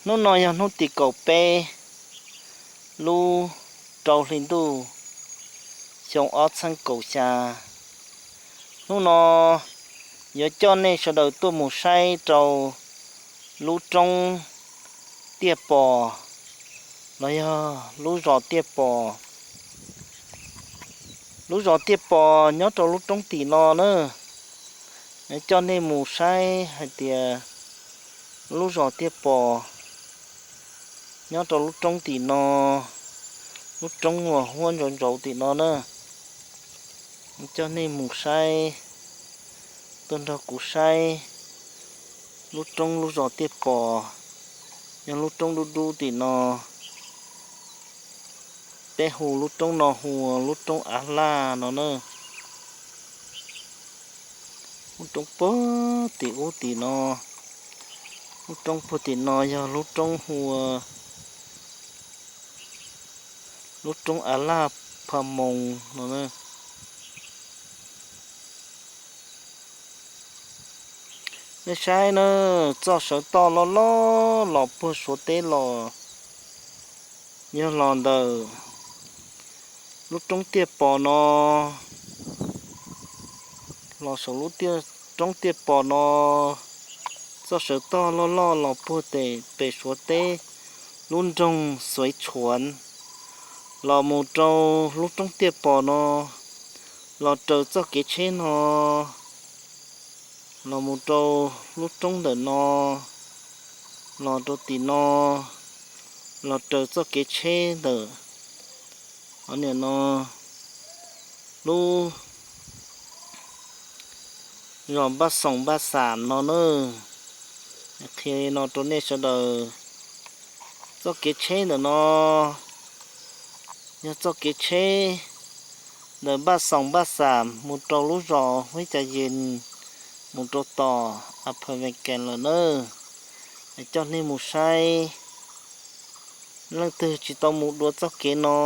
Hnub no yog hnub tim kaum peb lub rau hli ntuj xyoo ob txhiab kaum xya. Hnub no yuav coj nej sawv daws tuaj mus saib rau lub roob Tiaj Pos los yog lub zos Tiaj Pos. Lub zos Tiaj Pos nyob rau lub roob tim no na. Coj nej mus saib hais tias lub zos Tiaj Pos nyob rau lub roob tim no, lub roob uas huab ntsauv ntsauv tim no na. Coj nej mus saib, tuaj nrog kuv saib lub roob lub zos Tiaj Pos, yog lub roob dub dub tim no. Peb hu lub roob no hu ua lub roob Av Laj no na. Lub roob puag tim ub tim no, lub roob puag tim no yog lub roob hu ua lub roob Av Laj Pha Moos no na. Nej saib na, txoj sawv toj loj loj los puag Suav teb los, yog los ntawm lub roob Tiaj Pos no, los saum lub roob Tiaj Pos no, txoj sawv toj loj loj los puag pem Suav teb lub nroog Xuav Tshuav, los mus rau lub roob Tiaj Pos no, los raws txoj kev tsheb no, los mus rau lub roob ntawm no, los rau tim no, los raws txoj kev tsheb ntawm o niam no lub zos Npaj Xoom Npaj Xam no na. Qhia no rau nej sawv daws, txoj kev tsheb ntawm no yog txoj kev tsheb ntawm Npaj Xoom Npaj Xam mus rau lub zos Huab Cai Yees, mus rau tom A Pha Vees Kees lawm na. Coj nej mus saib, leej twg tsis tau mus dua txoj kev no,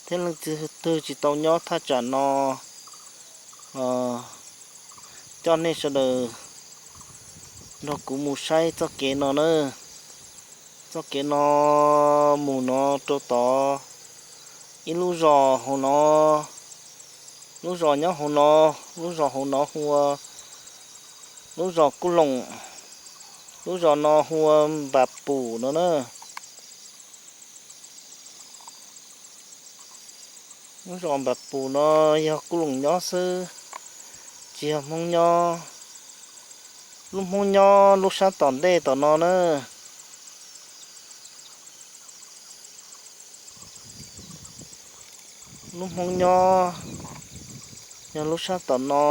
thiab leej twg tsis tau nyob thaj tsam no, coj nej sawv daws nrog kuv mus saib txoj kev no na. Txoj kev no mus no rau tod ib lub zos hauv no, lub zos nyob hauv no, lub zos hauv no hu ua lub zos Kub Loom, lub zos no hu ua Npas Pum no na. Lub zos Npas Pum no yog Kub Loom nyob xwb, tsis yog Hmoob nyob. Lub Hmoob nyob lub sab tom ntej tom no na. Lub Hmoob nyob yog lub sab tom no.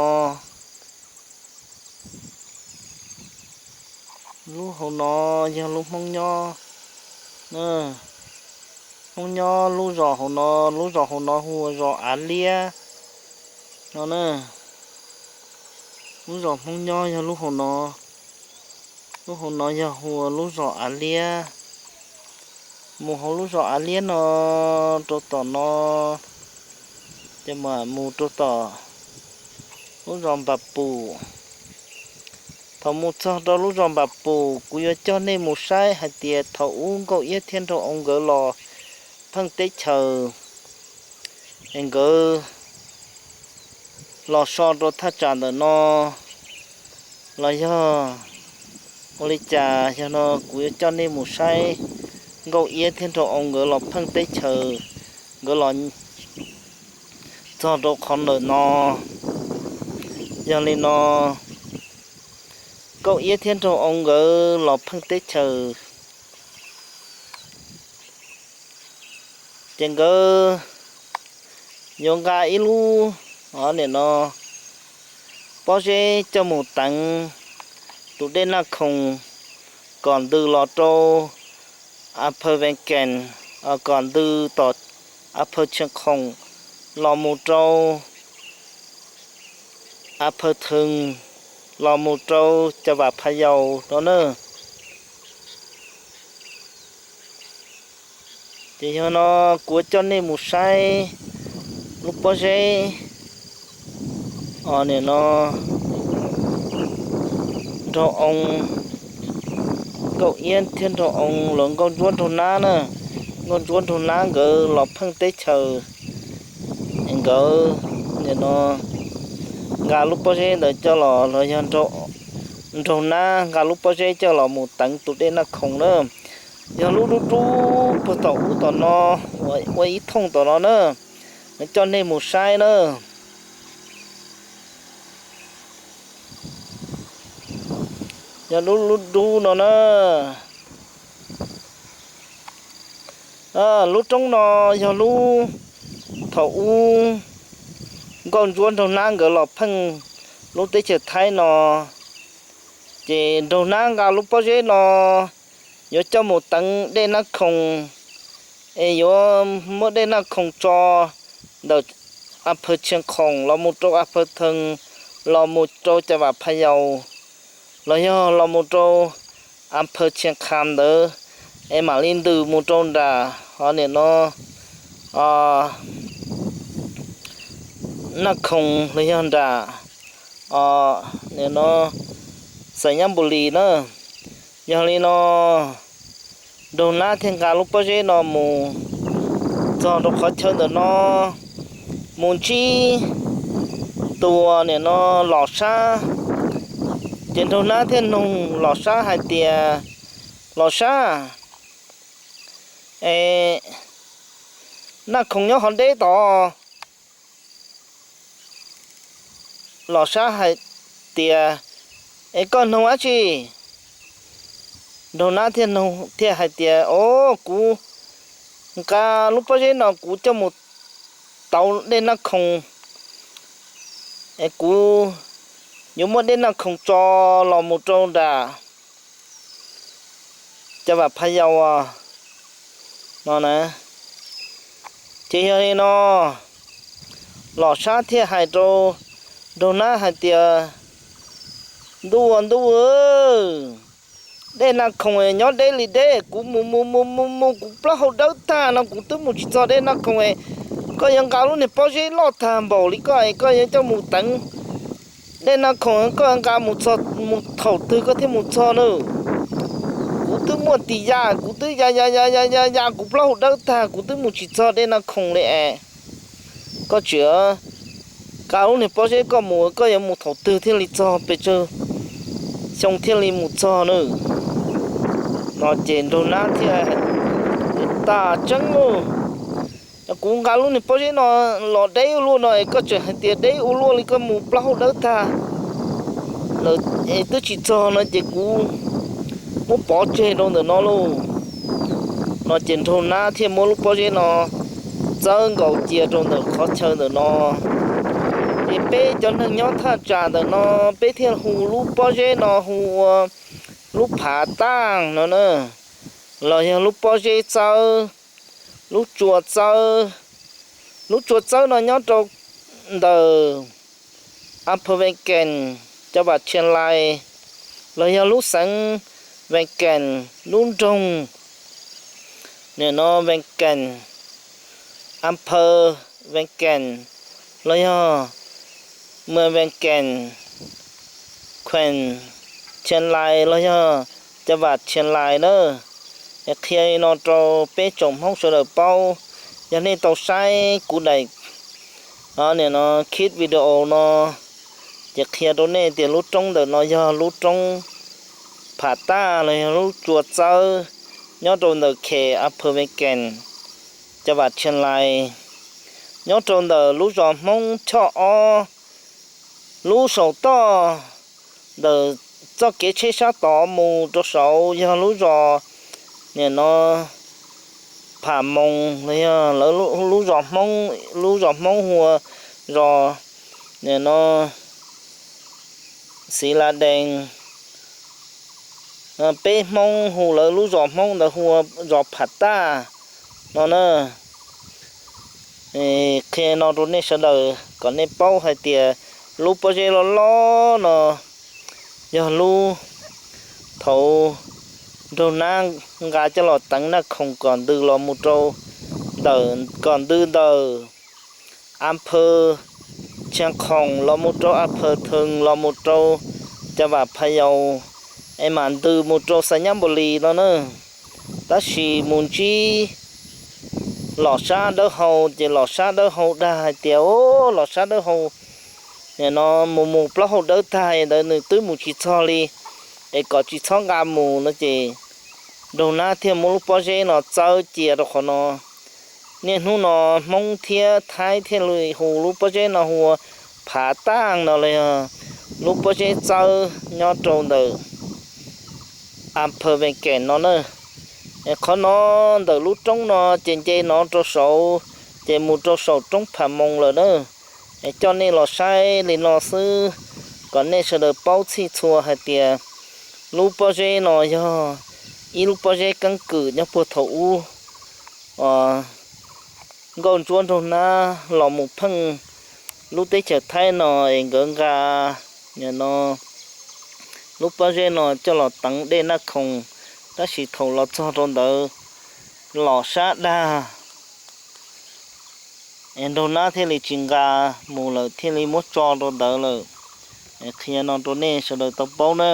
Lub hauv no yog lub Hmoob nyob. Hmoob nyob lub zos hauv no, lub zos hauv no hu ua zos Av Liab no na. Lub zos Hmoob nyob yog lub hauv no. Lub hauv no yog hu ua lub zos Av Liab. Mus hauv lub zos Av Liab no rau tom no, ces mam mus rau tom lub zos Npas Pum. Thaum mus txog rau lub zos Npas Pum, kuv yuav coj nej mus saib hais tias thaum ub Nkauj Iab thiab Nraug Oo nkawd los pheej teb chaws, es nkawd los so rau thaj tsam ntawm no los yog ua li cas, yog no kuv yuav coj nej mus saib Nkauj Iab thiab Nraug Oo nkawd los pheej teb chaws, nkawd los txog rau qhov ntawm no. Yog li no, Nkauj Iab thiab Nraug Oo nkawd los pheej teb chaws, ces nkawd yuav nqa ib lub, o, nim no pob zeb coj mus teev tus dej Naj Khoom kom ntws los rau A Phaw Vees Kees, kom ntws tom A Phaw Tsheej Khoom los mus rau A Phaw Thees los mus rau Caj Vam Pha Yaus no na. Ces yog no kuv coj nej mus saib lub pob zeb, o, nim no Nraug Oo Nkauj Iab thiab Nraug Oo los Nkauj Ntsuab Nraug Nab na, Nkauj Ntsuab Nraug Nab nkawd los pheej teb chaws, nkawd nim no nqa lub pob zeb ntawd coj los, los yog Nraug Nab nqa lub pob zeb coj los mus teev tus dej Naj Khoom na. Yog lub dub dub puag tom ub tom no, ua ib thooj tom no na, coj nej mus saib na. Yog lub dub no na. Lub roob no yog lub, thaum ub Nkauj Ntsuab Nraug Nab nkawd los pheej lub teb chaws Thaib no, ces Nraug Nab nqa lub pob zeb no yuav coj mus teev dej Naj Khoom, es yuav muab dej Naj Khoom tso ntawm a phaw Tshiaj Khoom los mus rau a phaw Thees, los mus rau Cam Vam Pha Yaus, los yog los mus rau a phaw Tshiaj Kham ntawd, es mam li ntws mus rau nram ho nim no Naj Khoom los yog nram nim no Xais Nyab Npus Lis na. Yog li no Nraug Nab thiaj nqa lub pob zeb no mus txog rau qhov chaw ntawm no, mus ntsib tus nim no Los Sab. Ces Nraug Nab thiaj nug Los Sab hais tias, Los Sab, es Naj Khoom nyob qhov deb tod? Los Sab hais tias, Es koj nug dab tsi? Nraug Nab thiaj nug thiaj hais tias, O, kuv nqa lub pob zeb no kuv coj mus tauv dej Naj Khoom, es kuv yuav muab dej Naj Khoom tso los mus rau nram Cam Vam Pha Yaus no na. Ces yog li no Los Sab thiaj hais rau Nraug Nab hais tias, Ntuj ua ntuj, dej Naj Khoom nyob deb li deb, kuv mus mus mus mus mus kuv plaub hau dawb tag no kuv twb mus tsis txog dej Naj Khoom. Koj yuav nqa lub niag pob zeb loj tag npaum li koj es koj yuav coj mus teev dej Naj Khoom, koj nqa mus txog mus thaum twg koj thiaj mus txog na? Kuv twb muaj tis ya, kuv twb ya ya ya ya ya ya kuv plaub hau dawb tag, kuv twb mus tsis txog dej Naj Khoom li es. Koj tseem nqa lub niag pob zeb koj mus, koj yuav mus thaum twg thiaj li txog, pes tsawg xyoo thiaj li mus txog na? No ces Nraug Nab thiaj, Tam tseeb lauj, kuv nqa lub niag pob zeb no los deb ua luaj no es koj tseem hais tias deb ua luaj li, koj mus plaub hau dawb tag lawm es twb tsis txog no ces kuv muab pov tseg rau ntawm no lauj. No ces Nraug Nab thiaj muab lub pob zeb no txawb nkaus cia rau ntawm qhov chaw ntawm no. Ces peb cov neeg nyob thaj tsam ntawm no, peb thiaj hu lub pob zeb no hu ua lub Phav Taj no na, los yog lub pob zeb txawb, lub tsua txawb. Lub tsua txawb no nyob rau ntawm a phaw Vees Kees, cov vam Tshias Lais, los yog lub xeev Vees Kees, lub nroog nim no Vees Kees, a phaw Vees Kees, los yog Muas Vees Kees, khuees Tshias Lais los yog cov vam Tshias Lais na. Es qhia li no rau peb tsoom Hmoob sawv daws paub. Yog nej tau saib kuv daim nim no kis video no, ces qhia rau nej tias lub roob ntawm no yog lub roob Pham Taj los yog lub tsua txawb, nyob rau ntawm khes a phaw Vees Kees, cov vam Tshias Lais, nyob rau ntawm lub zos Hmoob Choj Ob, lub saum toj ntawm txoj kev tsheb sab tod mus rau saud yog lub zos nim no Pham Moos los yog lawv lub zos Hmoob, lub zos Hmoob hu ua zos nim no Xiv La Dees. Peb Hmoob hu lawv lub zos Hmoob ntawd hu ua zos Pham Taj no na. Qhia no rau nej sawv daws kom nej paub hais tias lub pob zeb loj loj no yog lub thaud Nraug Nab nqa coj los teev Naj Khoom kom ntws los mus rau ntawm, kom ntws ntawm a phaw Tsha Khoom los mus rau a phaw Thees los mus rau cov vam Pha Yaus, es mam ntws mus rau Xas Nyab Npos Lis no na. Tab sis mus ntsib Los Sab Dawb Hau ces Los Sab Dawb Hau dag hais tias, o, Los Sab Dawb Hau no mus mus plaub hau dawb tag ntawd nws twb mus tsis txog li, es kom tsis txhob nqa mus no ces Nraug Nab thiaj muab lub pob zeb no txawb cia rau qhov no. Niaj hnub no Hmoob thiab Thaib thiaj li hu lub pob zeb no hu ua Phav Taj no los yog lub pob zeb txawb nyob rau ntawm Aphas Vees Kem no na. Es qhov no ntawm lub roob no ces nce no rau saud, ces mus rau saum roob Pham Moos lawm na. Es coj nej los saib li no xwb, kom nej sawv daws paub txhij txhua hais tias lub pob zeb no yog ib lub pob zeb keeb kwm nyob puag thaum ub Nkauj Ntsuab Nraug Nab los mus pheej lub teb chaws Thaib no es nkawd nqa no lub pob zeb no coj los teev dej Naj Khoom, tab sis thaum los txog rau ntawd Los Sab dag, es Nraug Nab thiaj li tsis nqa mus lawm thiaj li muab tso rau ntawd lawm. Qhia no rau nej sawv daws tau paub na.